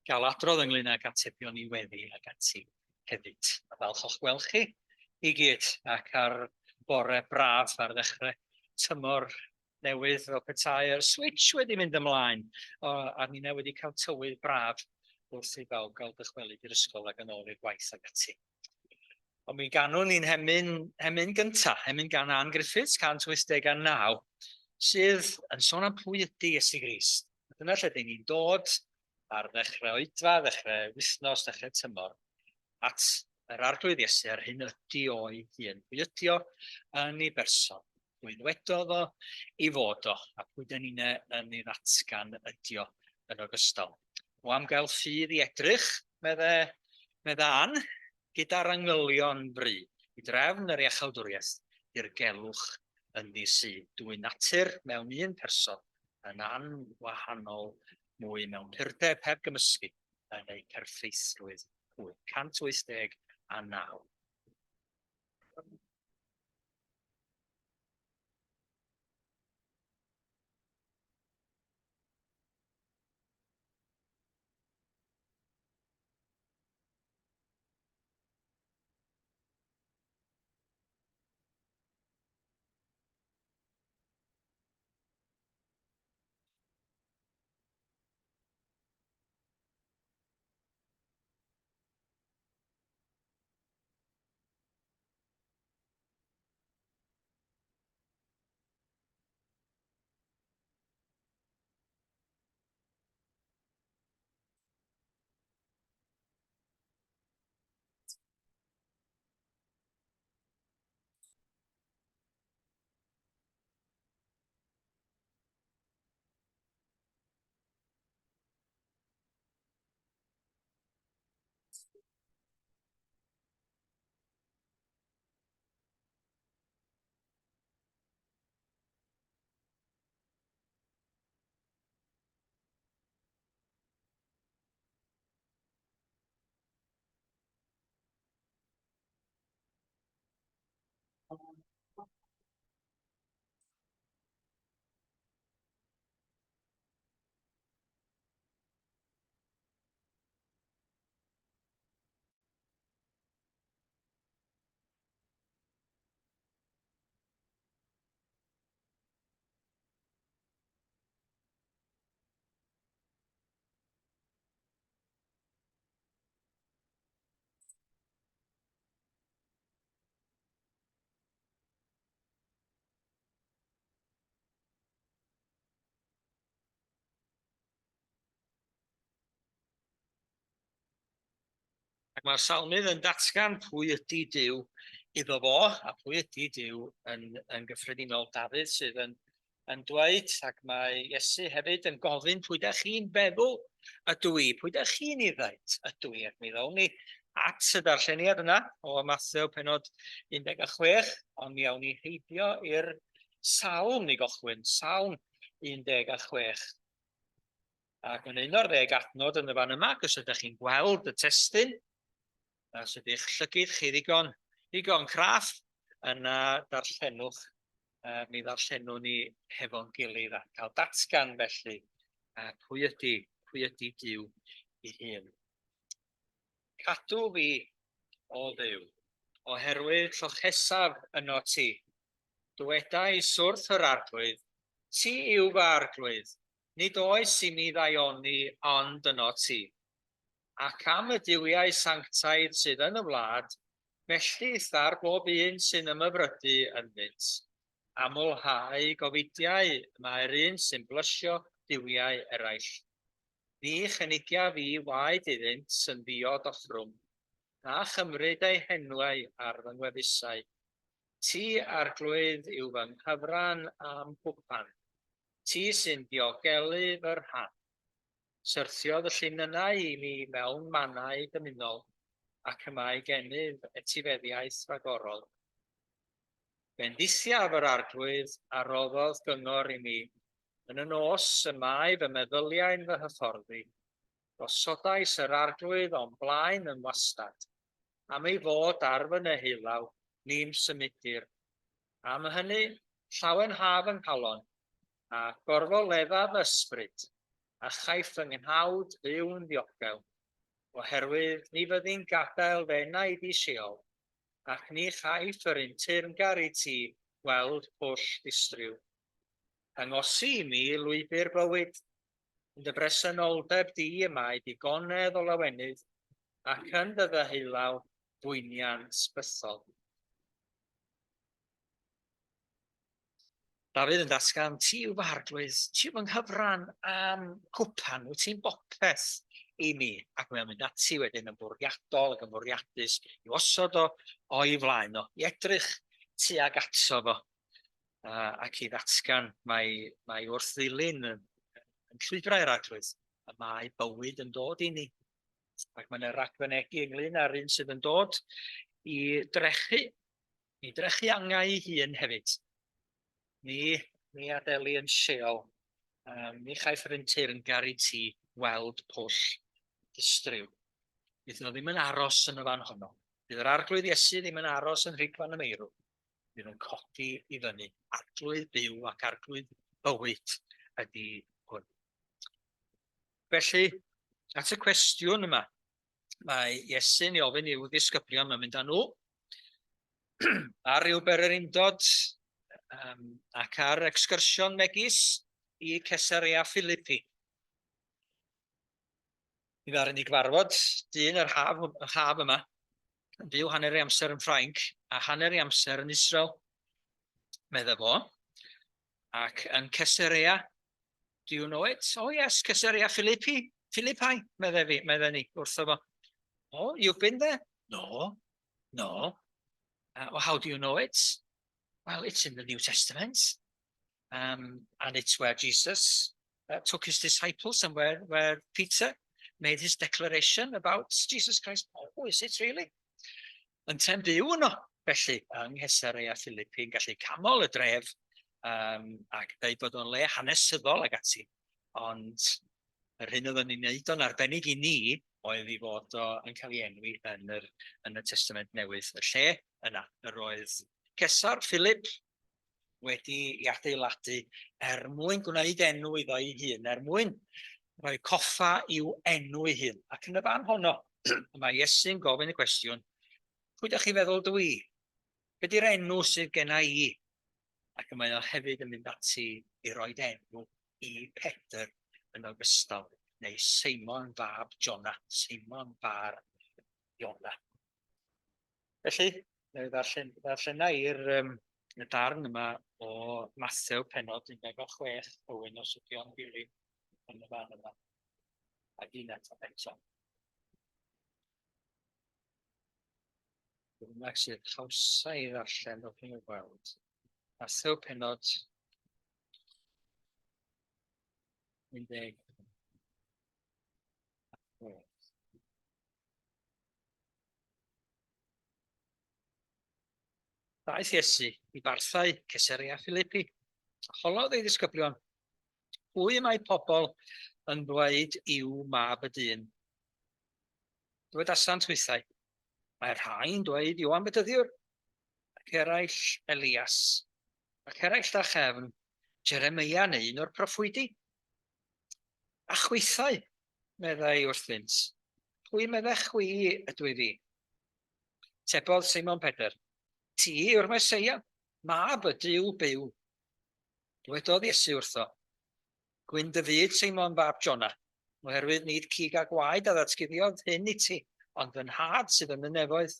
gael adrodd ynglyn ag atebion i weddi ac ati hefyd. A falch o'ch gweld chi i gyd ac ar bore braf ar ddechrau tymor newydd fel petai'r switch wedi mynd ymlaen o, a ninnau wedi cael tywydd braf wrth i bawb gael dychwelyd i'r ysgol ac yn ôl i'r gwaith ac ati. Ond mi ganwn ni'n hemyn, hemyn gynta, hemyn gan Ann Griffiths, 189, sydd yn sôn am pwy ydy Iesu Grist. Dyna lle dyn ni'n dod ar ddechrau oedfa, ddechrau wythnos, ddechrau tymor, at yr Arglwydd Iesu a'r hyn ydy o'i hun. Pwy ydy o yn ei berson? Pwy ddwedodd o i fod o? A pwy dyn ni'n yn ei ddatgan ydy o yn ogystal? O am gael ffydd i edrych, medde, medde Ann, gyda'r angylion fry, i drefn yr iachawdwriaeth, dirgelwch ynddi sydd, dwy natur mewn un person, yn anwahanol mwy mewn purdeb heb gymysgu yn eu perffeithrwydd hwy. 189. Ac mae'r salmydd yn datgan pwy ydy Duw iddo fo, a pwy ydy Duw yn, yn gyffredinol. Dafydd sydd yn, yn dweud, ac mae Iesu hefyd yn gofyn pwy da chi'n feddwl ydw i, pwy da chi'n ei ddeud ydw i, ac mi ddown ni at y darlleniad yna o Mathew penod 16, ond mi awn ni heibio i'r salm i gochwyn, salm 16. Ac yn un o'r ddeg adnod yn y fan yma, ac os ydych chi'n gweld y testun, os ydych llygyd chi ddigon, ddigon craff, yna darllenwch, uh, mi ddarllenwn ni hefo'n gilydd a cael datgan felly uh, pwy ydy, pwy ydy Duw ei hun. Cadw fi, o Dduw, oherwydd llochesaf yno ti. Dywedais wrth yr Arglwydd, Ti yw fy Arglwydd, nid oes i mi ddaioni ond yno ti. Ac am y duwiau sanctaidd sydd yn y wlad, melltith ar bob un sy'n ymhyfrydu ynddynt. Amlhau gofidiau y mae'r un sy'n blysio duwiau eraill. Ni chynigiaf fi waed iddynt yn ddiod offrwm, na chymryd eu henwau ar fy ngwefusau. Ti, Arglwydd, yw fy nghyfran a'm cwpan. Ti sy'n diogelu fy rhan. Syrthiodd y llinynnau i mi mewn mannau dymunol, ac y mae gennyf etifeddiaeth ragorol. Bendithiaf yr Arglwydd a roddodd gyngor i mi. Yn y nos y mae fy meddyliau'n fy hyfforddi. Gosodais yr Arglwydd o'm blaen yn wastad. Am ei fod ar fy neheulaw, ni'm symudir. Am hynny, llawenhaf fy nghalon, a gorfoledda fy ysbryd. a chaiff fy nghnawd fyw'n ddiogel, oherwydd ni fyddi'n gadael fy enaid i Sheol, ac ni chaiff yr un teyrngar i ti weld pwll distryw. Dangosi i mi lwybr bywyd, yn dy bresenoldeb di y mae digonedd o lawenydd, ac yn dy ddeheulaw fwyniant bythol. Dafydd yn datgan, ti yw fy arglwydd, ti yw fy nghyfran am cwpan, wyt ti'n bopeth i mi. Ac mae'n mynd ati wedyn yn fwriadol ac yn fwriadus i'w osod o o'i flaen o, i edrych tuag ato fo, ac i ddatgan mae, mae wrth ddilyn yn, yn llwybrau'r arglwydd, y mae bywyd yn dod i ni. Ac mae'n ragfynegi ynglyn â'r un sydd yn dod i drechu Mi drechu angau ei hun hefyd. Mi, mi adeli yn Sheol. Um, mi chaiff yr un teyrngar i ti weld pwll distryw. Bydd nhw ddim yn aros yn y fan honno. Bydd yr arglwydd Iesu ddim yn aros yn rhigfan y meirw. Bydd yn codi i fyny. Arglwydd byw ac arglwydd bywyd ydy hwn. Felly, at y cwestiwn yma, mae Iesu'n ei ofyn i'w ddisgyblion, mae'n mynd â nhw ar ryw bererindod um, ac ar excursion megis i Caesarea Philippi. Mi ddaru ni gyfarfod dyn yr haf, yr haf yma, yn byw hanner ei amser yn Ffrainc a hanner ei amser yn Israel, medde fo. Ac yn Caesarea Do you know it? Oh yes, Caesarea Philippi. Philippi, medde fi, medde ni wrtho fo. Oh, you've been there? No, no. Well, how do you know it? Well, it's in the New Testament. And it's where Jesus took his disciples and where, where Peter made his declaration about Jesus Christ. Oh, is it really? Yntau'n byw yno, felly, yng Nghesarea Philippi, yn gallu canmol y dref um, ac dweud bod o'n le hanesyddol ac ati. Ond yr hyn oedd yn ei wneud o'n arbennig i ni oedd i fod o yn cael ei enwi yn, yr, yn y Testament Newydd. Y lle yna, yr oedd Cesar Philip wedi ei adeiladu er mwyn gwneud enw iddo ei hun, er mwyn rhoi coffa i'w enw ei hun. Ac yn y fan honno, mae Iesu'n gofyn y cwestiwn, pwy ydych chi feddwl dw i? Be di'r enw sydd genna i? Ac y mae o hefyd yn mynd ati i roi enw i Pedr yn ogystal, neu Seimon fab Jona, Seimon bar Jona. Felly, na i ddarllen, ddarllena i'r um, y darn yma o Mathew penod 16, Owen, os ydy o'n dilyn yn y fan yma. Ac un eto eto. Bynnag sydd hawsa i ddarllen o chi'n gweld. Mathew penod 16. Daeth Iesu i barthau Caesarea Philippi, a holodd ei ddisgyblion, Pwy y mae pobl yn dweud yw mab y dyn? Dywedasant hwythau, Mae rhai'n dweud Ioan Fedyddiwr, ac eraill Elias, ac eraill drachefn, Jeremeia neu un o'r proffwydi. A chwithau, meddai wrthynt, pwy meddech chwi ydw i fi? Tebodd Seimon Pedr, Ti yw'r Meseia, mab y Duw byw. Dywedodd Iesu wrtho, Gwyn dy fyd, Seimon fab Jona, oherwydd nid cig a gwaed a ddatguddiodd hyn i ti, ond fy nhad sydd yn y nefoedd.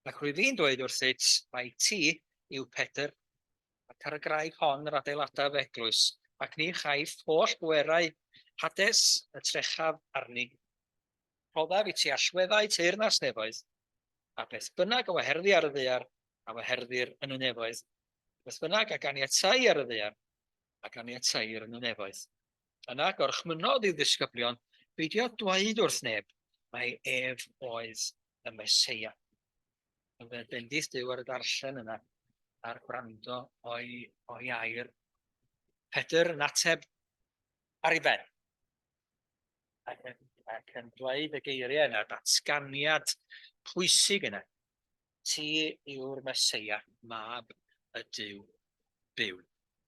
Ac rwyf fi'n dweud wrthyt, mai ti yw Pedr, ac ar y graig hon yr adeiladaf eglwys, ac ni chaiff holl bwerau Hades y trechaf arni. Rhoddaf i ti allweddau teyrnas nefoedd, a beth bynnag a waherddi ar y ddaear, a waherddir yn y nefoedd, a beth bynnag a ganiatai ar y ddaear, a ganiateir yn y nefoedd. Yna gorchmynnodd i'w ddisgyblion beidio dweud wrth neb mai ef oedd y Meseia. Byddai bendith Duw ar y darllen yna a'r gwrando o'i, o'i air. Pedr yn ateb ar ei ben. Ac yn, ac yn dweud y geiriau yna, datganiad pwysig yna. Ti yw'r Meseia, mab y Duw byw.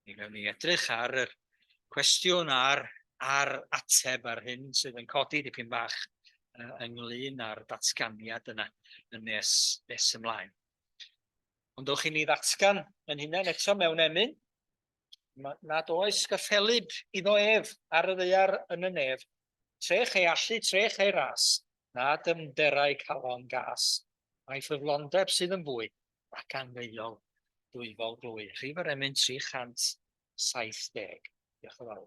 Mi gawn ni edrych ar yr cwestiwn a'r a'r ateb ar hyn sydd yn codi dipyn bach ynglyn â'r datganiad yna yn nes, nes ymlaen. Ond dewch i ni ddatgan yn hunain eto mewn emyn, nad oes gyffelyb iddo ef ar y ddaear yn y nef, trech ei allu, trech ei ras, na dyfnderau calon gas, mae ffyddlondeb sydd yn fwy ac angheuol dwyfol glwy. Rhif yr emyn 370. Diolch yn fawr.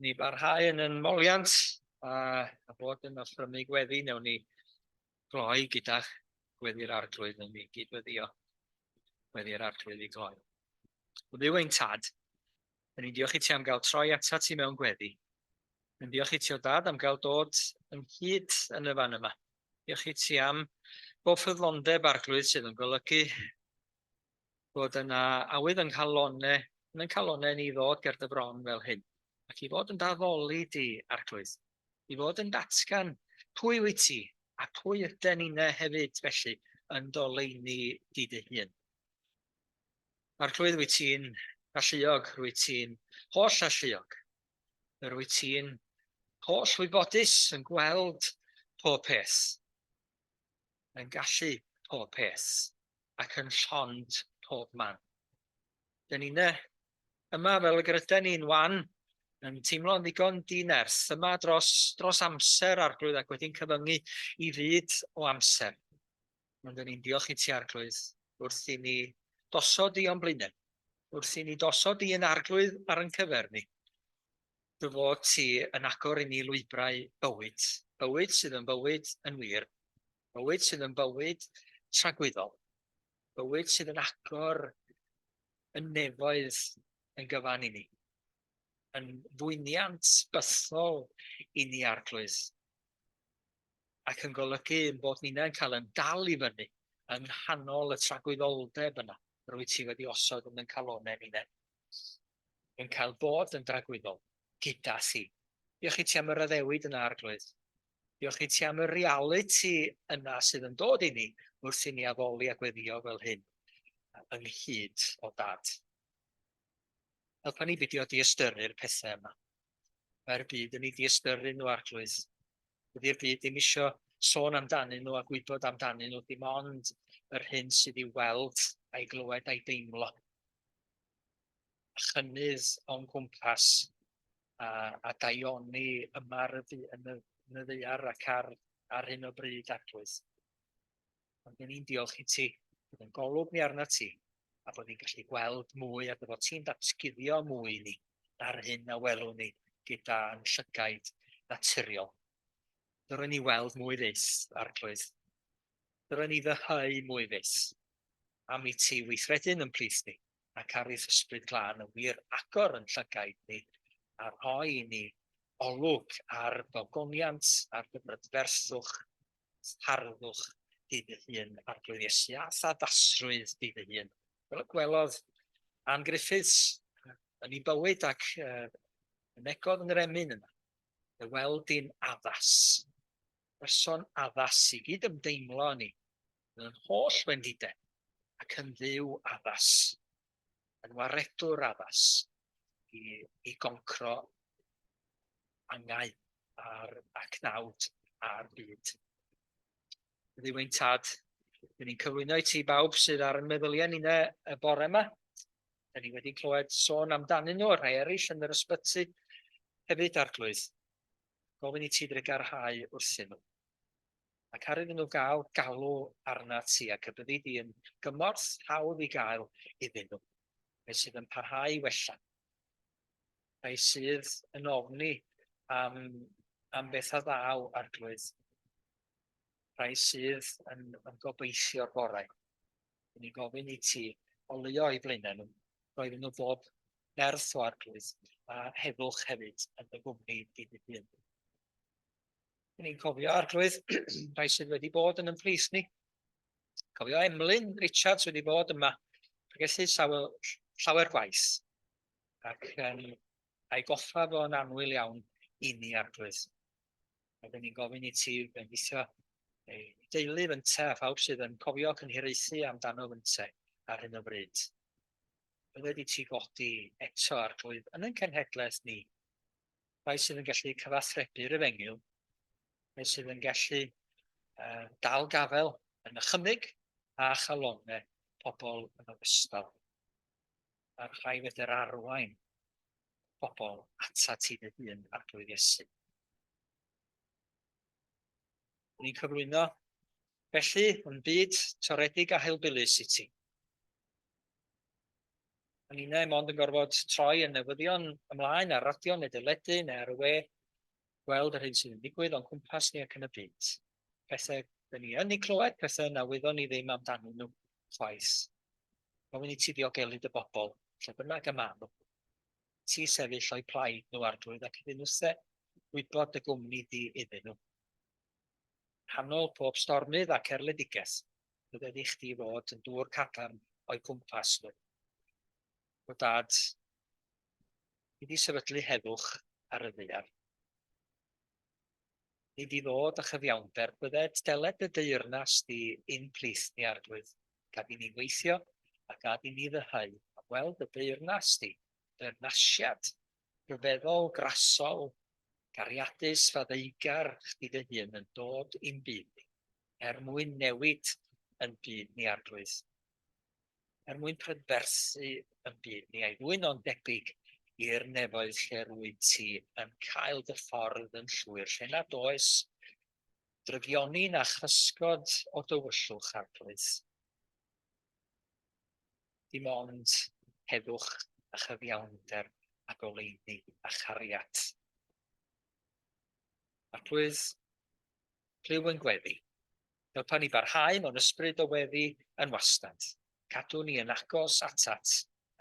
Ni barhau yn yn moliant a, a bod yn offrymu gweddi, newn ni gloi gyda gweddi'r arglwydd, newn ni gydweddio gweddi'r arglwydd i gloi. O Dduw ein tad, Yn ni'n diolch i ti am gael troi atat ti mewn gweddi. Yn diolch i ti o dad am gael dod ynghyd yn y fan yma. Diolch i ti am bob ffyddlondeb arglwydd sydd yn golygu bod yna awydd yng nghalonau, yn ein calonau ni ddod ger dy fron fel hyn, ac i fod yn daddoli di, arglwydd, i fod yn datgan pwy wyt ti, a pwy yden ninnau hefyd felly yn doleini di dy hun. Arglwydd, wyt ti'n alluog, rwyt ti'n holl alluog. Yr wyt ti'n holl wybodus yn gweld pob peth, yn gallu pob peth, ac yn llond pob man. Dyn ni'n yma fel y gyda ni'n wan, yn teimlo'n ddigon di-nerth yma dros, dros amser, Arglwydd, ac wedi'n cyfyngu i fyd o amser. Ond dyn ni'n diolch i ti, Arglwydd, wrth i ni dosod di o'n blaenau, wrth i ni dosod di yn Arglwydd ar yn cyfer ni, dy fod ti yn agor i ni lwybrau bywyd, bywyd sydd yn bywyd yn wir, bywyd sydd yn bywyd tragwyddol, bywyd sydd yn agor y nefoedd yn gyfan i ni, yn fwyniant bythol i ni, Arglwydd. ac yn golygu ein bod ninnau'n cael yn dal i fyny yng nghanol y tragwyddoldeb yna rwyt ti wedi osod yn ein calonau ninnau. Yn cael bod yn dragwyddol gyda thi. Diolch i ti am yr addewid yna, Arglwydd. Diolch i ti am y realiti yna sydd yn dod i ni wrth i ni addoli a gweddio fel hyn ynghyd o dad. Helpa ni beidio diystyru'r pethau yma. Mae'r byd yn ei diystyru nhw, Arglwydd. Dydy'r byd ddim isio sôn amdanyn nhw a gwybod amdanyn nhw, dim ond yr hyn sydd i'w weld a'i glywed a'i deimlo. A chynnydd o'n gwmpas a, a daioni yma ar y, yn y, yn y ddaear ac ar, ar hyn o bryd, Arglwydd. Ond dyn ni'n diolch i ti, bod yn golwg ni arna ti, a bod ni'n gallu gweld mwy a dy fod ti'n datguddio mwy i ni na'r hyn a welwn ni gyda'n llygaid naturiol. Dyrwn ni weld mwy fyth, Arglwydd. Dyrwn ni ddyheu mwy fyth am i ti weithredu'n ymplith ni ac ar i'th ysbryd glân yn wir agor yn llygaid ni a rhoi i ni olwg ar ddogoniant, ar dy brydferthwch, harddwch di dy hun, Arglwydd Iesu, a thaddasrwydd di dy hun. Fel y gwelodd Ann Griffiths yn ei bywyd ac mynegodd yn yr emyn yna, dy weld di'n addas, person addas i gyd ymdeimlo â ni, yn yn holl wendidau, ac yn dduw addas, yn waredwr addas i, i goncro angau a'r, a cnawd a'r byd. Dduw ein tad, dyn ni'n cyflwyno i ti bawb sydd ar yn meddyliau ni'n y bore yma. Dyn ni wedi clywed sôn amdanyn nhw, rhai eraill yn yr ysbyty hefyd, Arglwydd. Gofyn i ti drugarhau wrthyn nhw. Ac ar iddyn nhw gael galw arna ti ac y byddi di yn gymorth hawdd i gael iddyn nhw. Rhai sydd yn parhau i wella. Rhai sydd yn ofni am, am beth a ddaw, Arglwydd. Rhai sydd yn, yn gobeithio'r gorau. Dyn ni'n gofyn i ti oleuo eu blaenau nhw, rhoi iddyn nhw bob nerth o Arglwydd a heddwch hefyd yn dy gwmni di dy hun. Dyn ni'n cofio Arglwydd, rhai sydd wedi bod yn ymhlith ni. Cofio Emlyn Richards wedi bod yma, pregethu sawl, llawer gwaith, ac um, a'i goffa fo'n annwyl iawn i ni, Arglwydd. A dyn ni'n gofyn i ti bendithio ei deulu fynte a phawb sydd yn cofio ac yn hiraethu amdano fynte ar hyn o bryd. Bydded i ti godi eto, Arglwydd, yn ein cenhedlaeth ni, rhai sydd yn gallu cyfathrebu'r efengyl, rhai sydd yn gallu uh, dal gafel yn ychymyg a chalonau pobl yn ogystal. A'r rhai fedr arwain pobl ata ti dy hun, Arglwydd Iesu. Ni'n cyflwyno felly yn byd toredig a helbulus i ti. O'n innau mond yn gorfod troi y newyddion ymlaen ar radio neu deledu neu ar y we, gweld yr hyn sydd yn digwydd o'n cwmpas ni ac yn y byd. Pethau dyn ni yn eu clywed, pethau na wyddon ni ddim amdanyn nhw chwaith. Gofyn i ti ddiogelu dy bobl, lle bynnag y maen nhw. Ti sefyll o'u plaid nhw, Arglwydd, ac iddyn nhw wybod dy gwmni di iddyn nhw. Nghanol pob stormydd ac erledigaeth, bydded i chdi fod yn dŵr cadarn o'u cwmpas nhw. O Dad, i di sefydlu heddwch ar y ddaear. Nid i ddod â chyfiawnder, bydded deled dy deyrnas di i'n plith ni, Arglwydd. Gad i ni weithio a gad i ni ddyheu a gweld dy deyrnas di, deyrnasiad rhyfeddol, grasol, gariadus, faddeugar chdi dy hun yn dod i'n byd ni, er mwyn newid yn byd ni, Arglwydd. Er mwyn prydferthu yn byd ni, a'i ddwyn o'n debyg i'r nefoedd lle rwyt ti yn cael dy ffordd yn llwyr, lle nad oes drygioni na chysgod o dywyllwch, Arglwydd. Dim ond heddwch a chyfiawnder a goleuni a chariad. Arglwydd, clyw yn gweddi. Helpa ni barhau mewn ysbryd o weddi yn wastad. Cadw ni yn agos atat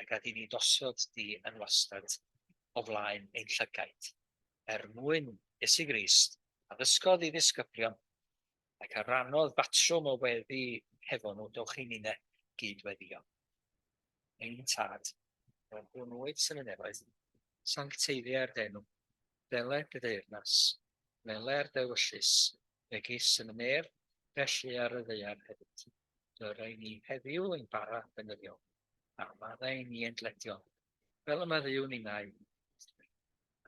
a gad i ni dosod di yn wastad o flaen ein llygaid. Er mwyn Iesu Grist, a ddysgodd i ddisgyblion ac a rannodd batrwm o weddi hefo nhw, dowch i ninne gyd-weddïo. Ein Tad, yr hwn wyt yn y nefoedd, sancteiddia'r d'enw, dele dy deyrnas, wele'r d'ewyllys, megis yn y nef, felly ar y ddaear hefyd. Dyra i ni heddiw ein bara beunyddiol, a maddau i ni ein dyledion, fel y maddeuwn ninnau,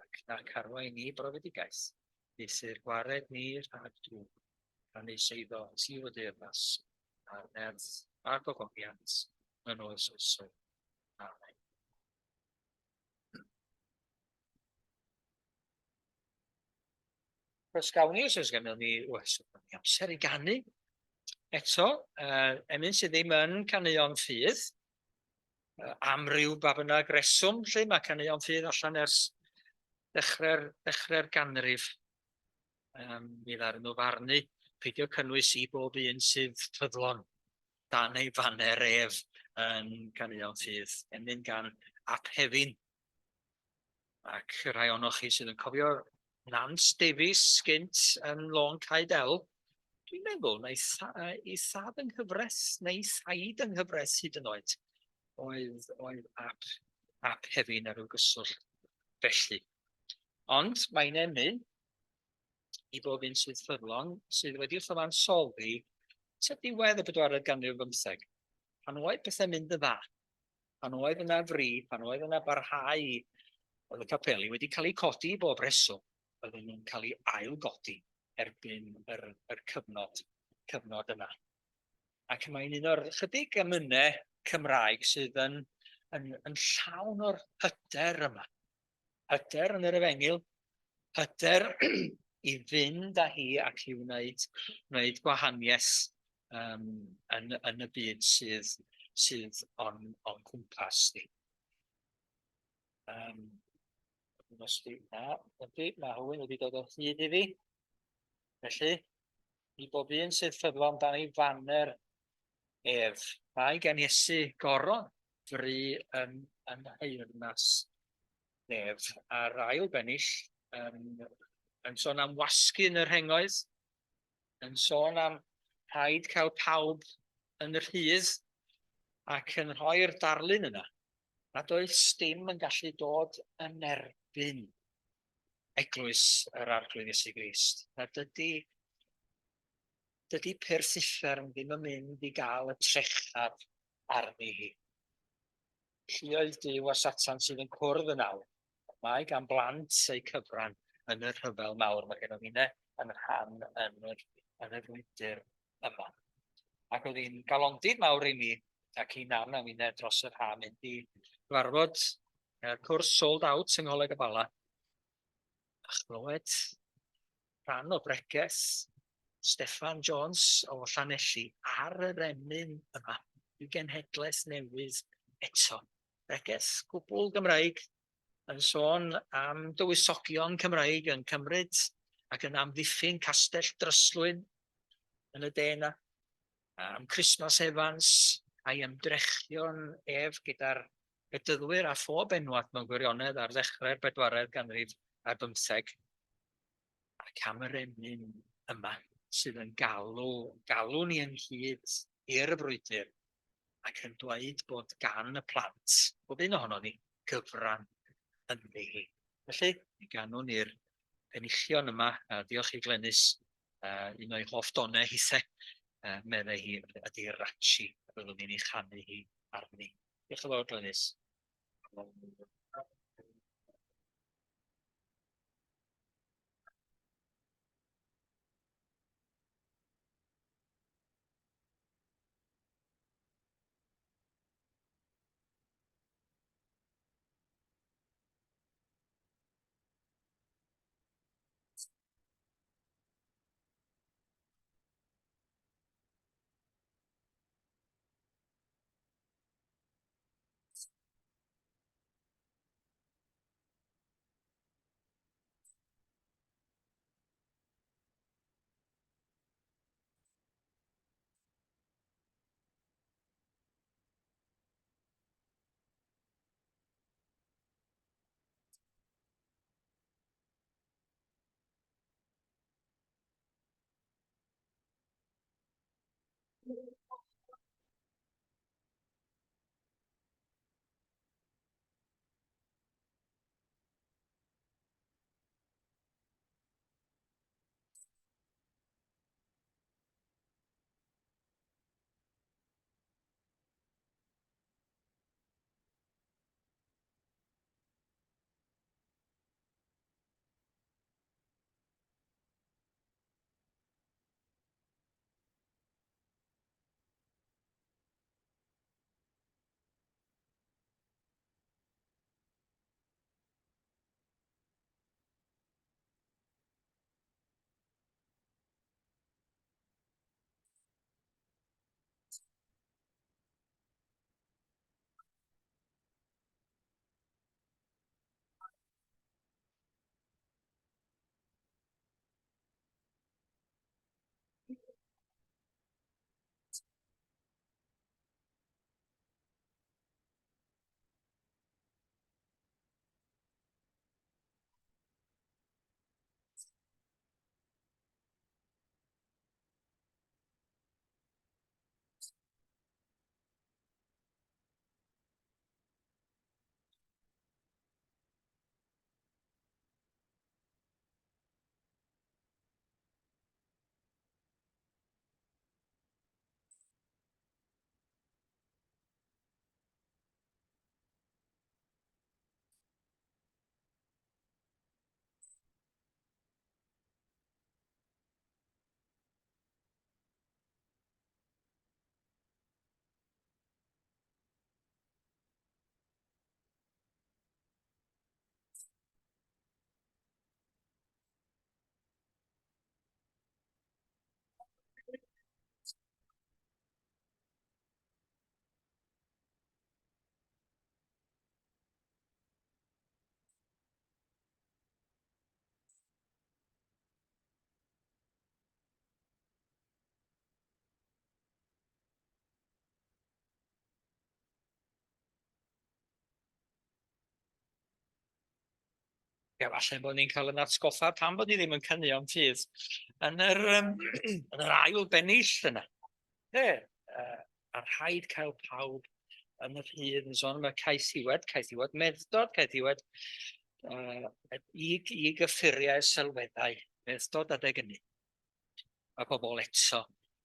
ac nac arwain ni brofedigaeth, Neithr gwared ni rhag drwg. Rhannu seiddo ti o deyrnas a'r nerth a'r gogoniant yn oes oesol. Amen. Os gawn ni, os oes gennym ni, oes, ni amser i ganu. Eto, emyn sydd ddim yn caneuon ffydd, am ryw ba bynnag reswm, lle mae caneuon ffydd allan ers dechrau'r dechrau ganrif. Mi ddaru nhw farnu peidio cynnwys i bob un sydd ffyddlon dan ei faner ef yn caneuon ffydd, emyn gan Ap Hefin. Ac rhai ohonoch chi sydd yn cofio Nant Davies gynt yn Lôn Cae Del, dwi'n meddwl na ei thad yng nghyfraith, neu thaid yng nghyfraith hyd yn oed, oedd, oedd Ap, Ap Hefin ar ryw gyswllt felly. Ond mae'n emyn i bob un sydd ffyddlon, sydd wedi chyfansoddi tua diwedd y bedwaredd ganrif bymtheg, pan oedd pethau'n mynd yn dda, pan oedd yna fri, pan oedd yna barhau, oedd y capeli wedi cael eu codi i bob rheswm, oedden nhw'n cael eu ail-godi erbyn yr, yr cyfnod, cyfnod yna. Ac mae'n un o'r chydig emynau Cymraeg sydd yn, yn, yn llawn o'r hyder yma. Hyder yn yr efengyl, hyder i fynd â hi ac i wneud, wneud gwahaniaeth um, yn, yn y byd sydd, sydd o'n, on cwmpas ni. Um, os di, na, ydy, mae Hywyn wedi dod o hyd i fi. Felly, i bob un sydd ffyddlon dan ei faner ef, mae gen Iesu goron fri yn, yn nheyrnas nef. A'r ail bennill yn, yn sôn am wasgu yn y rhengoedd, yn sôn am rhaid cael pawb yn rhydd ac yn rhoi'r darlun yna nad oes dim yn gallu dod yn erbyn eglwys yr Arglwydd Iesu Grist. Na dydy, dydy pyrth uffern ddim yn mynd i gael y trechaf arni hi. Lluoedd Duw a Satan sydd yn cwrdd yn awr. Mae gan blant eu cyfran yn y rhyfel mawr. Mae gennym ninnau yn rhan yn yr, yn y frwydr yma. Ac oedd hi'n galondid mawr i mi ac i Nan a minnau dros yr ha mynd i gyfarfod cwrs sold out yng Ngholeg y Bala a chlywed rhan o bregeth Steffan Jones o Llanelli ar yr emyn yma i genhedlaeth newydd eto. Bregeth gwbl Gymraeg yn sôn am dywysogion Cymraeg yn cymryd ac yn amddiffyn castell Dryslwyn yn y de yna, am Christmas Evans a'i ymdrechion ef gyda'r Bedyddwyr a phob enwad mewn gwirionedd ar ddechrau'r bedwaredd ganrif ar bymtheg. Ac am yr emyn yma sydd yn galw, galw ni ynghyd i'r frwydr ac yn dweud bod gan y plant, bob un ohonon ni, gyfran ynddi hi. Felly, mi ganwn ni'r penillion yma, a diolch i Glenys, un o'i hoff donau hithe, meddai hi, ydy Rachi, a byddwn ni'n ei chanu hi arni. Diolch yn fawr, Glenys. Ie, falle bod ni'n cael yn atgoffa pam bod ni ddim yn cynnu o'n ffydd yn yr, um, yn yr ail bennill yna. Ie, a rhaid cael pawb yn y rhydd yn sôn am y caethiwed, caethiwed medddod, caethiwed i, i gyffuriau sylweddau, medddod adeg ynny. Mae pobl eto,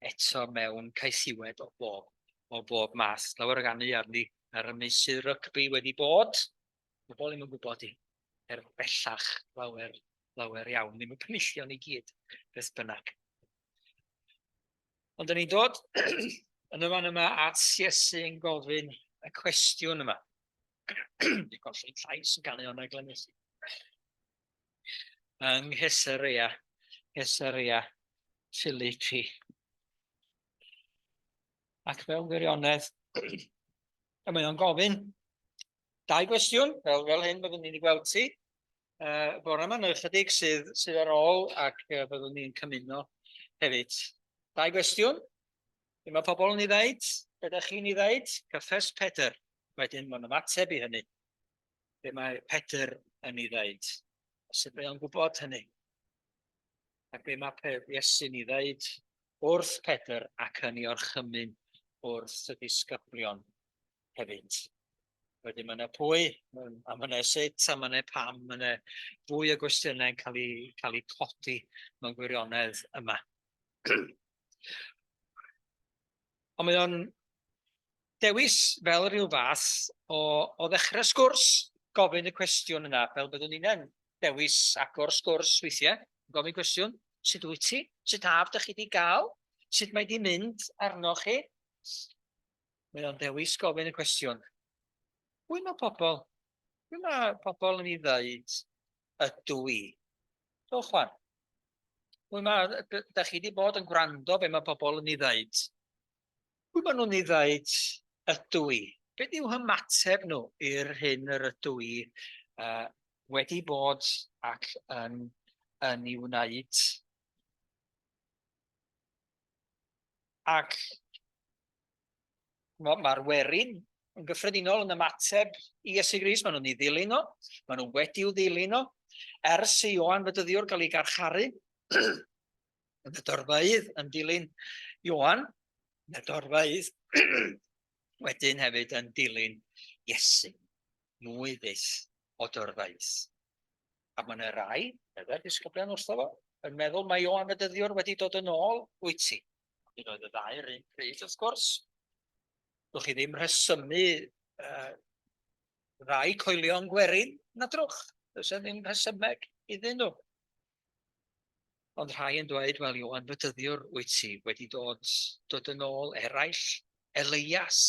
eto mewn caethiwed o bob, o bob math. Lawer o ganu arni ar y meysydd rygbi wedi bod. Pobl ddim yn gwybod i, er bellach lawer, lawer iawn, ddim y penillion i gyd, beth bynnag. Ond dyn ni'n dod yn y fan yma at Iesu yn gofyn y cwestiwn yma. Dwi'n colli llais yn ganu o'na Glenys. Yng Nghaesarea, Caesarea Philippi. Ac mewn gwirionedd, a mae o'n gofyn Dau gwestiwn, fel, fel hyn byddwn ni'n ei gweld ti. Bore yma, neu ychydig sydd, sydd ar ôl ac byddwn ni'n cymuno hefyd. Dau gwestiwn. Be mae pobl yn ei ddeud? Be ydych chi'n ei ddeud? Cyffes Pedr. Wedyn mae'n ymateb i hynny. Be mae Pedr yn ei ddeud? Sut mae o'n gwybod hynny? Ac be mae Iesu'n ei ddeud wrth Pedr ac yn ei orchymyn wrth y disgyblion hefyd. Wedyn mae yna pwy, a mae yna sut, a mae yna pam, mae yna fwy o gwestiynau'n cael eu, cael eu codi mewn gwirionedd yma. Ond mae o'n dewis fel rhyw fath o, o ddechrau sgwrs, gofyn y cwestiwn yna, fel byddwn ni'n dewis agor sgwrs weithiau, gofyn cwestiwn, sut wyt ti? Sut haf dych chi wedi gael? Sut mae di mynd arnoch chi? Mae o'n dewis gofyn y cwestiwn. Pwy mae pobl? Pwy mae pobl yn ei ddeud ydw i? Dowch wan. Pwy mae, da chi wedi bod yn gwrando be mae pobl yn ei ddeud? Pwy maen nhw'n ei ddeud ydw i? Beth yw hymateb nhw i'r hyn yr ydw i wedi bod ac yn, yn ei wneud? Ac mae'r werin yn gyffredinol yn ymateb i Iesu Grist, maen nhw'n ei ddilyn o, maen nhw wedi'w ddilyn o, ers i Ioan Fedyddiwr gael ei garcharu, yn y dorfeydd yn dilyn Ioan, yn y dorfeydd wedyn hefyd yn dilyn Iesu, mwy fyth o dorfeydd. A mae yna rai, meddai'r disgyblion wrtho fo, yn meddwl mai Ioan Fedyddiwr wedi dod yn ôl wyt ti. Ond oedd y ddau yr un pryd, wrth gwrs. Dwch chi ddim rhesymu rai coelion gwerin, na drwch. Does e ddim rhesymeg iddyn nhw. Ond rhai yn dweud, wel, Ioan Fedyddiwr wyt ti wedi dod, dod yn ôl eraill, Elias,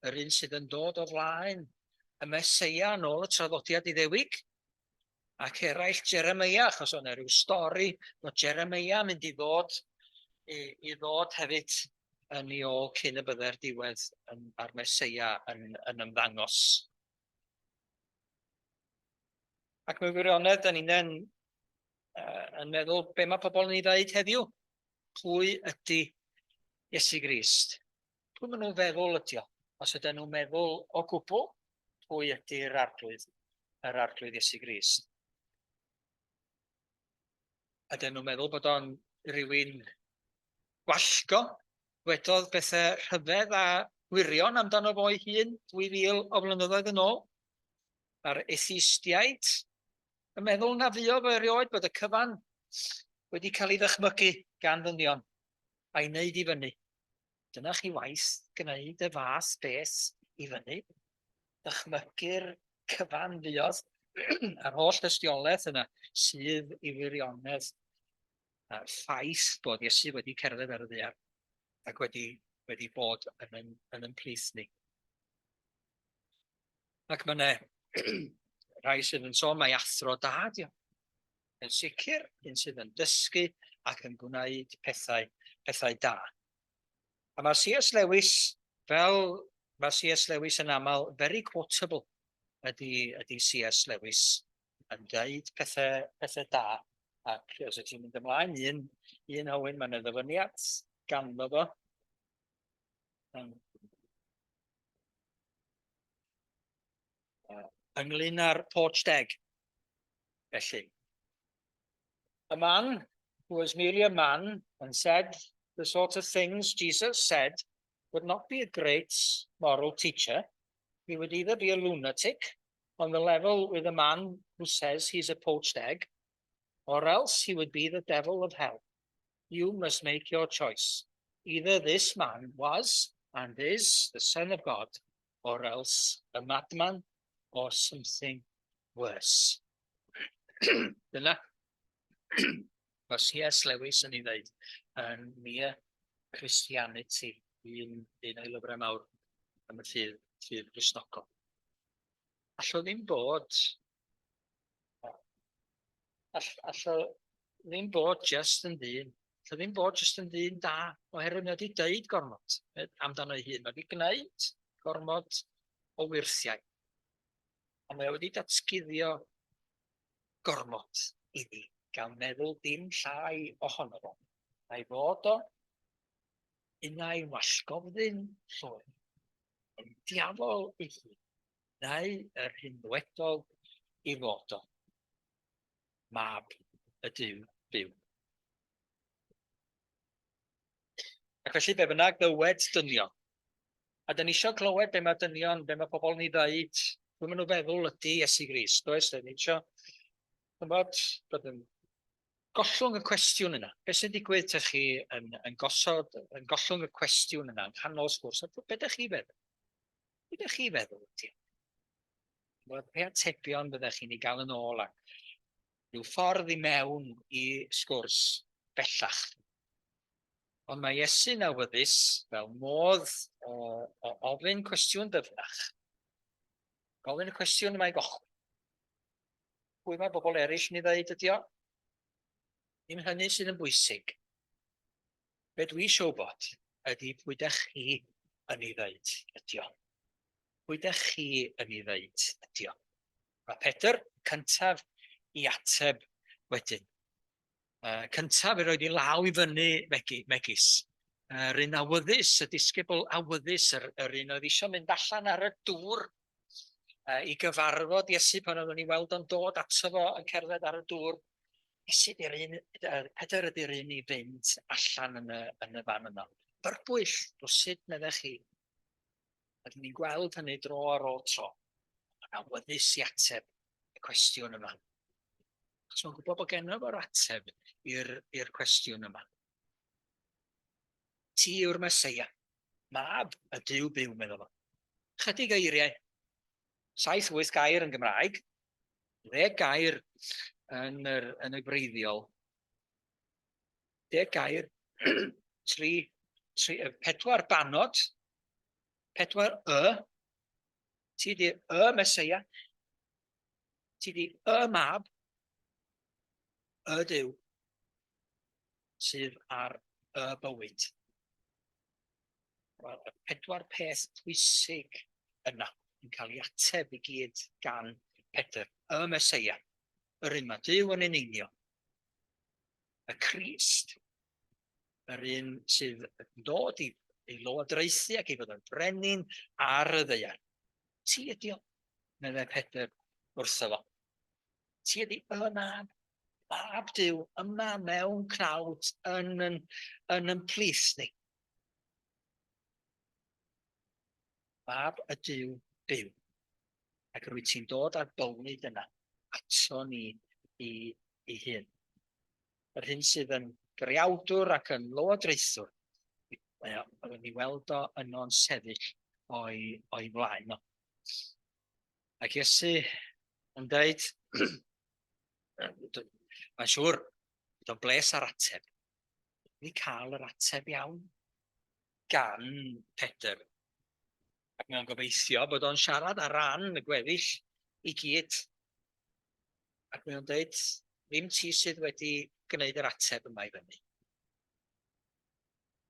yr un sydd yn dod o flaen y Meseia yn ôl y traddodiad Iddewig, ac eraill Jeremeia, achos o'na rhyw stori bod Jeremeia yn mynd i ddod i, i ddod hefyd yn ei ôl cyn y byddai'r diwedd yn, a'r Meseia yn, yn ymddangos. Ac mewn gwirionedd, da ni'n uh, yn meddwl be mae pobl yn ei ddeud heddiw. Pwy ydy Iesu Grist? Pwy maen nhw'n feddwl ydy o? Os ydyn nhw'n meddwl o gwbl, pwy ydy'r arglwydd, yr arglwydd Iesu Grist? Ydyn nhw'n meddwl bod o'n rhywun gwallgo, wedodd bethau rhyfedd a gwirion amdano fo'i hun 2000 o flynyddoedd yn ôl? Mae'r atheistiaid yn meddwl na fuodd fo erioed bod y cyfan wedi cael ei ddychmygu gan ddynion a'i wneud i fyny. Dyna chi waith gwneud y fath beth i fyny. Dychmygu'r cyfan fuodd a'r holl dystiolaeth yna sydd i wirionedd a'r ffaith bod Iesu wedi cerdded ar y ddaear ac wedi, wedi bod yn yn, yn yn plith ni. Ac mae yna rhai sydd yn sôn mai athro da di o. Yn sicr, un sydd yn dysgu ac yn gwneud pethau, pethau da. A mae C.S. Lewis, fel mae C.S. Lewis yn aml, very quotable ydy, ydy C.S. Lewis yn dweud pethau, pethau da. Ac os ydych chi'n mynd ymlaen, un, un Owen, mae'n yna ddyfyniad ganddo fo. Ynglyn â'r poached egg. Felly, a man who was merely a man and said the sort of things Jesus said would not be a great moral teacher. He would either be a lunatic on the level with a man who says he's a poached egg, or else he would be the devil of hell. You must make your choice. Either this man was and is the Son of God, or else a madman or something worse. Dyna mae C.S. Lewis yn ei ddeud yn Mere Christianity, un, un o'i lyfrau mawr am y ffydd, ffydd Gristnogol. Allwn ddim bod all, all ddim bod just yn ddyn, all ddim bod just yn ddyn da, oherwydd mae wedi deud gormod amdano ei hun, mae wedi gwneud gormod o wyrthiau. A mae wedi datguddio gormod iddi gael meddwl dim llai ohono fo. A'i fod o unai wallgofddyn llwyr, yn diafol ei hun, neu yr hyn ddywedodd i fod o, mab y Duw byw. Ac felly be bynnag ddywed dynion, a dyn ni eisiau clywed be mae dynion, be mae pobl yn ei ddeud, pwy maen nhw'n feddwl ydy Iesu Grist, does? Dyn ni eisiau, chymod, bod yn gollwng y cwestiwn yna. Be sy'n digwydd te chi yn, yn gosod, yn gollwng y cwestiwn yna yn nghanol sgwrs, a be ydych chi feddwl? Be ydych chi feddwl ydy? Wel, pe atebion fyddech chi'n ei gael yn ôl ac rhyw ffordd i mewn i sgwrs bellach. Ond mae Iesu'n awyddus fel modd o, o ofyn cwestiwn dyfnach. Gofyn y cwestiwn yma i gochwyn. Pwy mae bobl eraill yn ei ddeud ydi o? Ddim hynny sydd yn bwysig. Be dwi eisiau wybod ydy pwy dych chi yn ei ddeud ydi o. Pwy dych chi yn ei ddeud ydi o. Mae Pedr cyntaf i ateb wedyn. Uh, cyntaf i roed i law i fyny megis. Yr un awyddus, y disgybl awyddus, yr, yr un oedd eisiau mynd allan ar y dŵr uh, i gyfarfod Iesu pan oeddwn ni weld o'n dod ato fo yn cerdded ar y dŵr. Iesu di'r un, Pedr ydy'r un i fynd allan yn y, yn y fan yno. Byrbwyll, rwsut meddech chi. A dyn ni'n gweld hynny dro ar ôl tro. Mae'n awyddus i ateb y cwestiwn yma. Achos mae'n gwybod bod genno fo'r ateb i'r cwestiwn yma. Ti yw'r Meseia, mab y Duw byw, meddwl fo. Chydig eiriau, 7-8 gair yn Gymraeg, 10 gair yn, yr, yn y gwreiddiol, 10 gair, 3, 3, 4 banod, 4 y, ti di y Meseia, ti di y mab, y Duw, sydd ar y bywyd. Wel, y pedwar peth pwysig yna yn cael ei ateb i gyd gan Pedr, y Meseia, yr un mae Duw yn eneinio, y Crist, yr un sydd yn dod i, i lywodraethu ac i fod yn brenin ar y ddaear. Ti ydi o, meddai Pedr wrtho fo. Ti ydi y mab, mab Duw, yma mewn cnawd yn yn, yn yn plith ni. Mab y Duw byw. Ac rwyt ti'n dod â'r bywyd yna ato ni i ei hun. Yr hyn sydd yn greawdwr ac yn lywodraethwr, mae o, byddwn ni weld o yno'n sefyll o'i, o'i flaen o. Ac Iesu yn dweud, mae'n siŵr, bod o'n bles ar ateb. Ni cael yr ateb iawn gan Pedr. Ac mae'n gobeithio bod o'n siarad ar ran y gweddill i gyd. Ac mae o'n dweud, ddim ti sydd wedi gwneud yr ateb yma i fyny.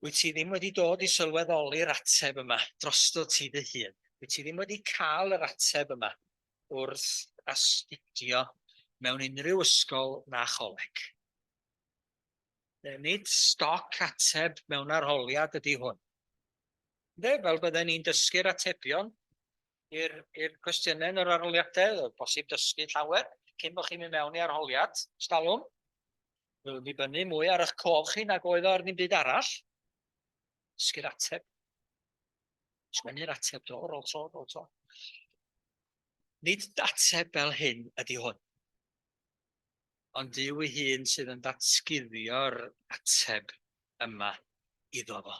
Wyt ti ddim wedi dod i sylweddoli'r ateb yma drosto ti dy hun. Wyt ti ddim wedi cael yr ateb yma wrth astudio mewn unrhyw ysgol na choleg. Nid stoc ateb mewn arholiad ydy hwn. Ynde, fel bydden ni'n dysgu'r atebion i'r i'r cwestiynau yn yr arholiadau, oedd bosib dysgu llawer cyn bod chi'n mynd mewn i arholiad, stalwm. Mae'n dibynnu mwy ar eich cof chi nag oedd o ar ddim byd arall. Dysgu'r ateb. Sgwennu'r ateb do, rôl tro, rôl tro. Nid ateb fel hyn ydy hwn. Ond Duw ei hun sydd yn datguddio'r ateb yma iddo fo.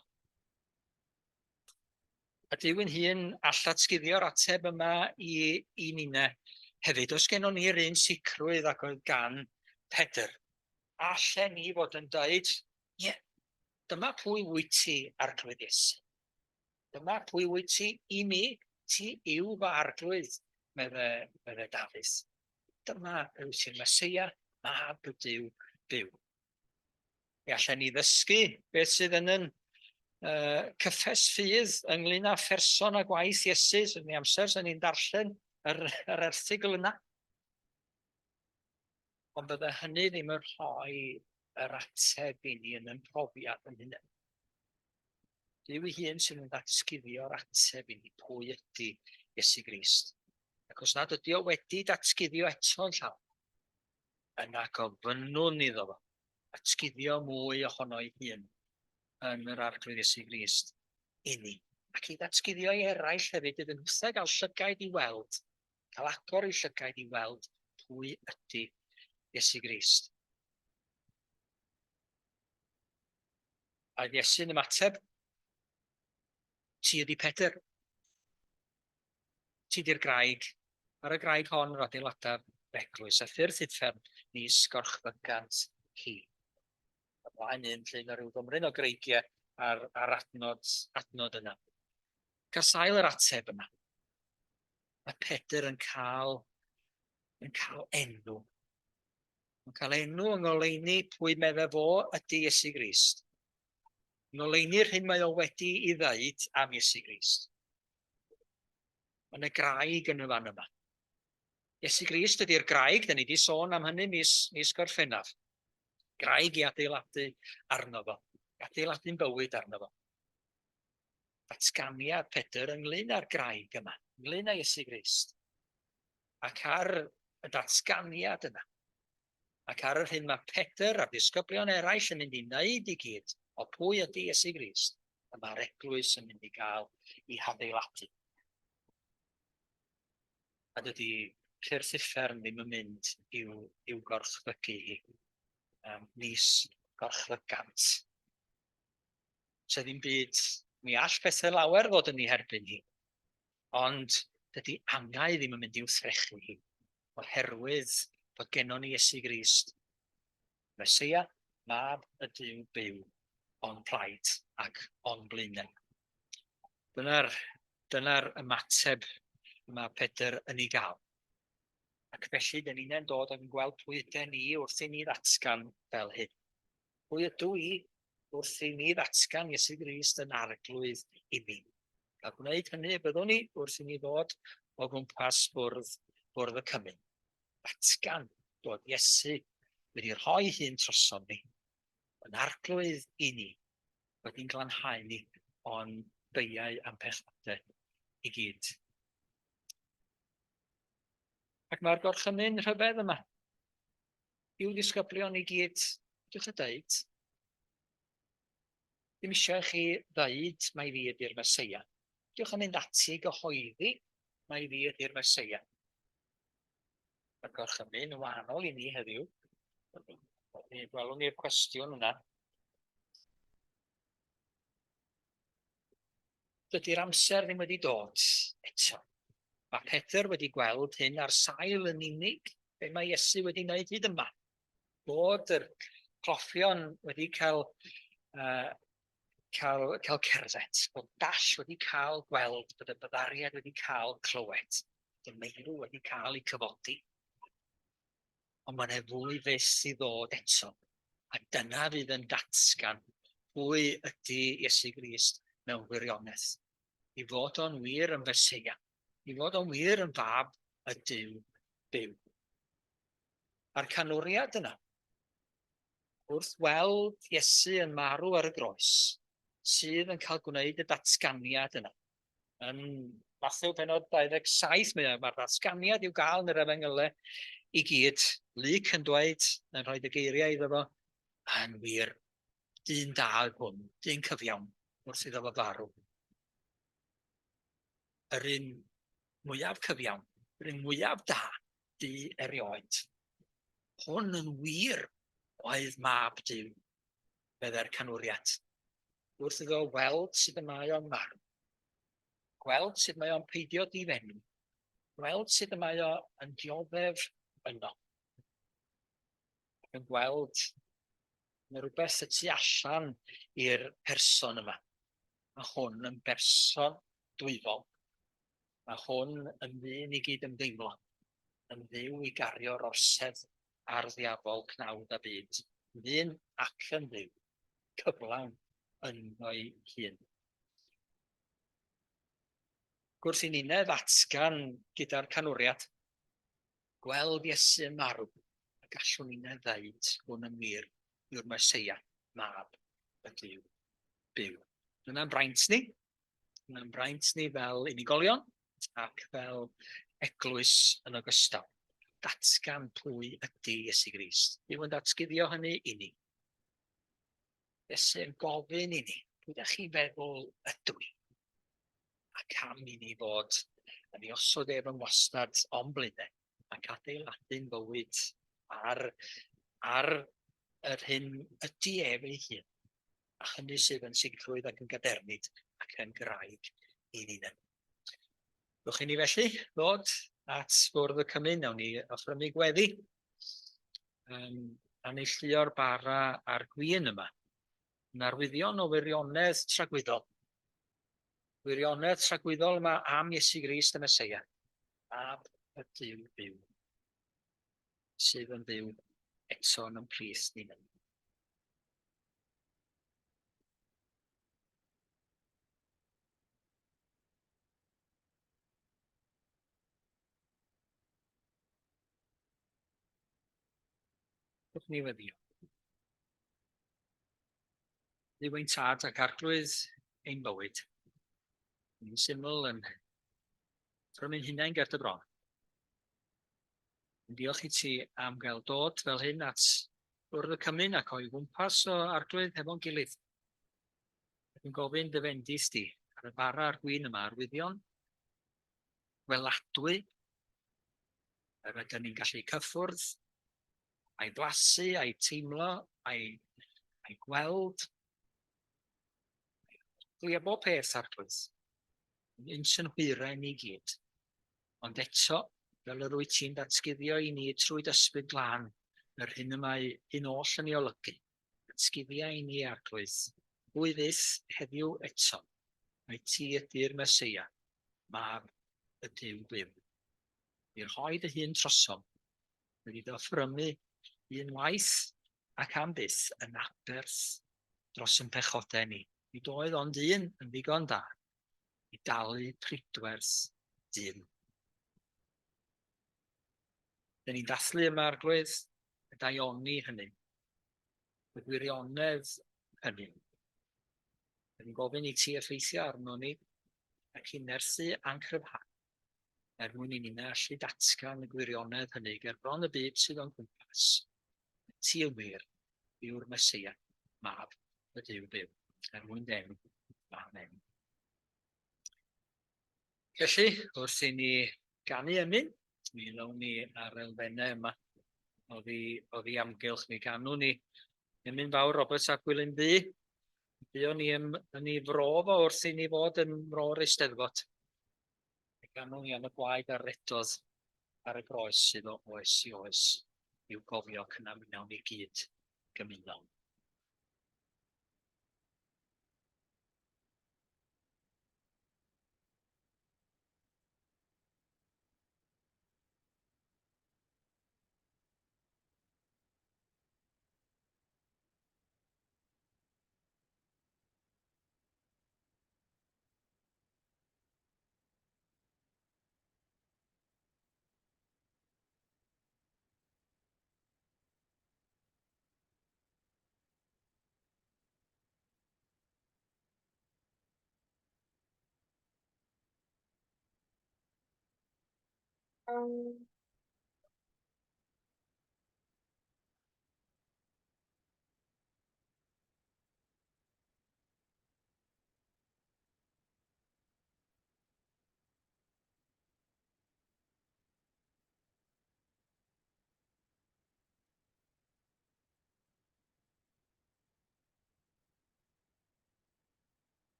A Duw yn hun all atguddio'r ateb yma i, i ninne hefyd. Oes gennon ni'r un sicrwydd ac oedd gan Pedr? Allen ni fod yn dweud, ie, yeah, dyma pwy wyt ti, Arglwydd Iesu. Dyma pwy wyt ti i mi, ti yw fy arglwydd, medde, medde Dafydd. Dyma wyt ti'n Meseia, mab y Duw byw. Mi allan ni ddysgu beth sydd yn yn uh, cyffes ffydd ynglyn â pherson a gwaith Iesu, sydd ni amser sy'n ni'n darllen yr, yr erthygl yna. Ond bydde hynny ddim yn rhoi yr ateb i ni yn yn profiad yn hynny. Duw ei hun sydd yn datguddio'r ateb i ni pwy ydy Iesu Grist. Ac os nad ydy o wedi datguddio eto'n llawn, yna gofynnwn iddo fo atguddio mwy ohono ei hun yn yr Arglwydd Iesu Grist inni. Ac i ddatguddio i eraill hefyd iddyn nhw'thau gael llygaid i weld, cael agor eu llygaid i weld pwy ydy Iesu Grist. Aeth Iesu'n ymateb, Ti ydi Pedr. Ti di'r graig. Ar y graig hon yr adeiladaf fy eglwys, a ffyrdd uffern nis gorchfygant hi. Ymlaen un llun o ryw fymryn o greigiau ar, ar adnod, adnod yna. Cael sail yr ateb yma. Mae Pedr yn cael, yn cael enw. Mae'n cael enw yng ngoleuni pwy medde fo ydy Iesu Grist. Yng ngoleuni'r hyn mae o wedi i ddeud am Iesu Grist. Mae yna graig yn y fan yma. Iesu Grist ydy'r graig, da ni wedi sôn am hynny mis, mis Gorffennaf. Graig i adeiladu arno fo, adeiladu'n bywyd arno fo. Datganiad Pedr ynglyn â'r graig yma, ynglyn â Iesu Grist. Ac ar y datganiad yna, ac ar yr hyn mae Pedr a'r disgyblion eraill yn mynd i wneud i gyd, o pwy ydy Iesu Grist, y mae'r eglwys yn mynd i gael ei hadeiladu. A dydy cyrff uffern ddim yn mynd i'w, i'w gorchfygu hi. Um, nis gorchfygant. Se ddim byd, mi all pethau lawer fod yn ei herbyn hi. Ond dydy angau ddim yn mynd i'w threchu hi, oherwydd bod gennon ni Iesu Grist, Meseia, Mab y Duw byw, o'n plaid ac o'n blaenau. Dyna'r dyna ymateb mae Pedr yn ei gael. Ac felly, dyn ni'n dod ac yn gweld pwy ydyn ni wrth i ni ddatgan fel hyn. Pwy ydw i wrth i mi ddatgan Iesu Grist yn arglwydd i mi? A gwneud hynny y byddwn ni wrth i ni ddod o gwmpas bwrdd, bwrdd y cymun. Datgan bod Iesu wedi rhoi hun trosom ni, yn arglwydd i ni, wedi'n glanhau ni o'n beiau a'n pechodau i gyd. Ac mae'r gorchymyn rhyfedd yma i'w ddisgyblion i gyd, dewch a dweud, ddim eisiau i chi ddeud mai fi ydy'r Meseia. Diolch am mynd ati i gyhoeddi mai fi ydy'r Meseia. Mae'r gorchymyn yn wahanol i ni heddiw. Mi gwelwn ni'r cwestiwn yna. Dydy'r amser ddim wedi dod eto. Mae Pedr wedi gweld hyn ar sail yn unig be mae Iesu wedi wneud hyd yma. Bod yr cloffion wedi cael, uh, cael, cael cerdded, bod dall wedi cael gweld, bod y byddariad wedi cael clywed, bod y meirw wedi cael eu cyfodi. Ond mae yna fwy fyth i ddod eto. A dyna fydd yn datgan pwy ydy Iesu Grist mewn gwirionedd. I fod o'n wir yn Feseia. I fod o'n wir yn fab y Duw byw. A'r canwriad yna, wrth weld Iesu yn marw ar y groes, sydd yn cael gwneud y datganiad yna. Yn Mathew penod 27, mae mae'r datganiad i'w gael yn yr efengylau i gyd, Luc yn dweud, yn rhoi y geiriau iddo fo, yn wir, dyn da oedd hwn, dyn cyfiawn, wrth iddo fo farw. Yr un mwyaf cyfiawn, yr un mwyaf da, du erioed. Hwn yn wir oedd mab Duw, meddai'r canwriad, wrth iddo weld sut y mae o'n marw, gweld sut mae o'n peidio difennu, gweld sut y mae o yn dioddef yno, ac yn gweld mae rhywbeth y tu allan i'r person yma. Mae hwn yn berson dwyfol. Mae hwn yn ddyn i gyd ymdeimlo, yn dduw i gario'r orsedd ar ddiafol cnawd a byd, yn ddyn ac yn dduw, cyflawn ynddo'i hun. Gwrth i ninne ddatgan gyda'r canwriad, gweld Iesu yn marw, y gallwn ninne ddeud hwn yn wir yw'r Meseia, mab y Duw byw. Dyna'n braint ni. Dyna'n braint ni fel unigolion ac fel eglwys yn ogystal. Datgan pwy ydy Iesu Grist. Duw yn datguddio hynny i ni. Iesu yn gofyn i ni, pwy ydych chi'n feddwl ydw i? Ac am i ni fod yn ei osod ef yn wastad o'n blaenau ac adeiladu'n bywyd ar, ar yr hyn ydy ef ei hun, a hynny sydd yn sicrwydd ac yn gadernid ac yn graig i ni. Dwch i ni felly ddod at fwrdd y cymun, nawn ni offrymu gweddi. Um, a neilltuo'r bara a'r gwin yma yn arwyddion o wirionedd tragwyddol. Wirionedd tragwyddol yma am Iesu Grist y Meseia, mab y Duw byw, sydd yn fyw eto yn ymhlith ni. Dewch ni weddio. Dduw ein tad ac arglwydd ein bywyd. Ni'n syml yn rhwng hunain ger dy bron. Yn diolch i ti am gael dod fel hyn at bwrdd y cymun ac o'i gwmpas o arglwydd hefo'n gilydd. Ac yn gofyn dy fendith di ar y bara a'r gwin yma arwyddion gweladwy yr ydyn ni'n gallu cyffwrdd, a'i blasu, a'i teimlo, a'i, a'i gweld. Dwi a bob peth, Arglwydd, yn synhwyrau ni gyd. Ond eto, fel yr wyt ti'n datguddio i ni trwy d'ysbryd glân, yr hyn y mae hyn oll yn ei olygu, datguddia i ni, Arglwydd, fwy fyth heddiw eto, mai ti ydy'r Meseia, mab y Duw byw. I rhoi dy hun trosom, wedi dy offrymu un waith ac am byth yn aberth dros yn pechodau ni. Nid oedd ond un yn ddigon da i dalu pridwerth dyn. Dyn ni'n dathlu yma, Arglwydd, y daioni hynny, y gwirionedd hynny. Dyn ni'n gofyn i ti effeithio arno ni ac i nerthu a'n cryfhau er mwyn i ninnau allu datgan y gwirionedd hynny ger bron y byd sydd o'n cwmpas. Ti yn wir yw'r Meseia, mab y Duw byw, er mwyn dy enw. Amen. Felly, wrth i ni ganu emyn, mi ddown ni ar elfennau yma oddi, oddi amgylch. Mi ganwn ni emyn fawr Robert ap Gwilym Ddu. Buon ni yn, yn ei fro fo wrth i ni fod yn mro'r Eisteddfod. Mi ganwn ni am y gwaed a redodd ar y groes sydd o oes i oes i'w gofio cyna mi wnawn ni gyd gymuno.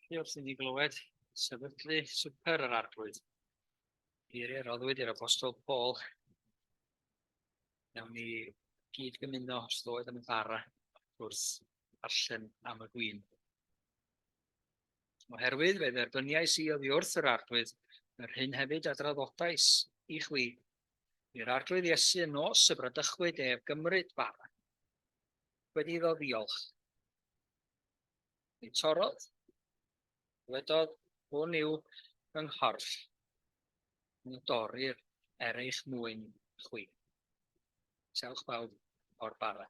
Felly wrth i ni glywed sefydlu swper yr Arglwydd, geiriau roddwyd i'r Apostol Paul, nawn ni gyd gymuno wrth ddod am y bara wrth darllen am y gwin. Oherwydd fe dderbyniais i oddi wrth yr Arglwydd yr hyn hefyd a draddodais i chwi. I'r Arglwydd Iesu y nos y bradychwyd ef gymryd bara, wedi iddo ddiolch. Ei torrodd, dywedodd, hwn yw fy nghorff, yn dorir er eich mwyn chwi. Sewch bawb o'r bara.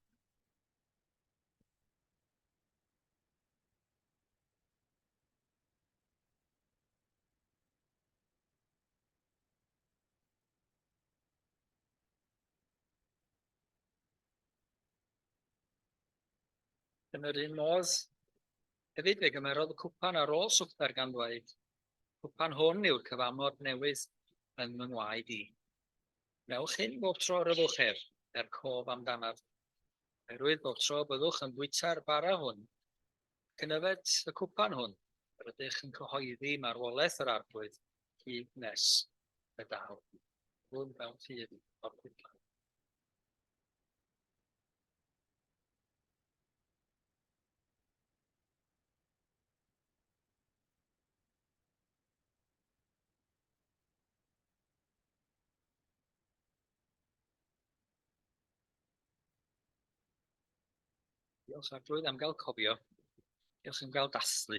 Yn yr un modd, hefyd fe gymerodd y cwpan ar ôl swper gan ddweud, Cwpan hwn yw'r cyfamod newydd yn fy ngwaed i. Wnewch hyn bob tro yr yfwch ef, er cof amdanaf. Oherwydd bob tro byddwch yn bwyta'r bara hwn ac yn yfed y cwpan hwn, yr ydych yn cyhoeddi marwolaeth yr Arglwydd hyd nes y daw. Hwn mewn ffydd o'r cwpan. Diolch Arglwydd am gael cofio. Diolch am gael dathlu.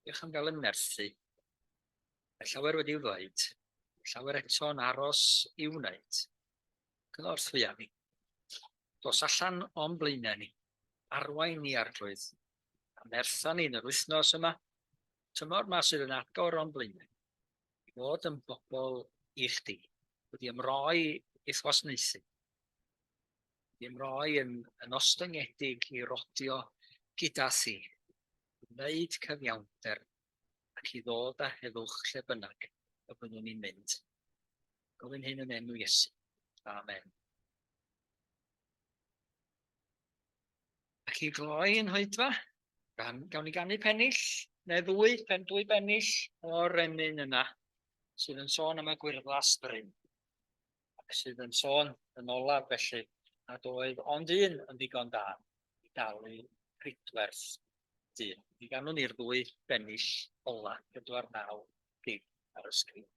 Diolch am gael ymnerthu. Mae llawer wedi'i ddweud, llawer eto'n aros i'w wneud. Cynorthwya ni. Dos allan o'n blaenau ni. Arwain ni Arglwydd. A nertha ni yn yr wythnos yma. Tymor ma sydd yn agor o'n blaenau. I fod yn bobl i chdi. Wedi ymroi i'th wasanaethu. Wedi ymroi yn, yn ostyngedig i rodio gyda thi. I wneud cyfiawnder ac i ddod â heddwch lle bynnag y byddwn ni'n mynd. Gofyn hyn yn enw Iesu. Amen. Ac i gloi yn hoedfa, gan, gawn ni ganu pennill, neu ddwy, pen dwy bennill o'r emyn yna, sydd yn sôn am y gwyrddlas bryn, ac sydd yn sôn yn olaf felly nad oedd ond un yn ddigon da i dalu pridwerth dyn. Mi ganwn ni'r ddwy bennill ola, 4, 9, 10 ar y sgrin.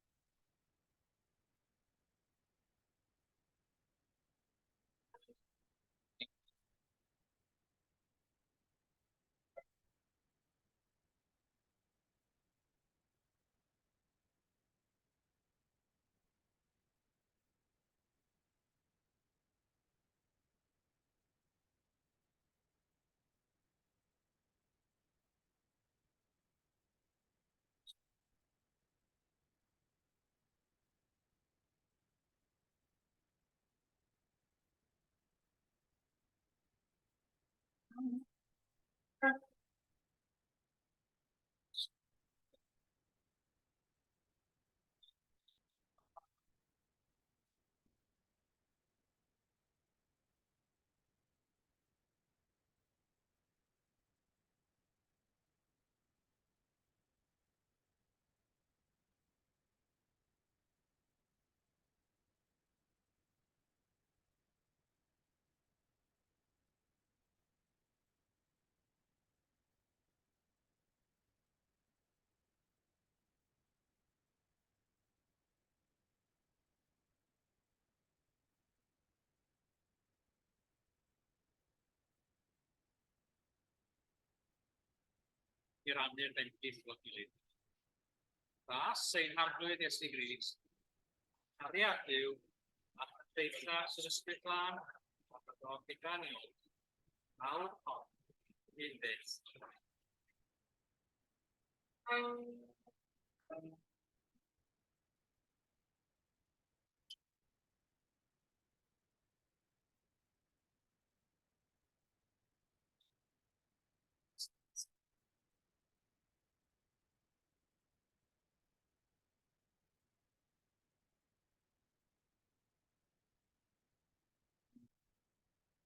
I rannu'r bendith efo'n gilydd. Gras ein Harglwydd Iesu Grist, cariad Duw, a chymdeithas yr Ysbryd Glân, a byddo gyda ni oll, nawr ond un byth.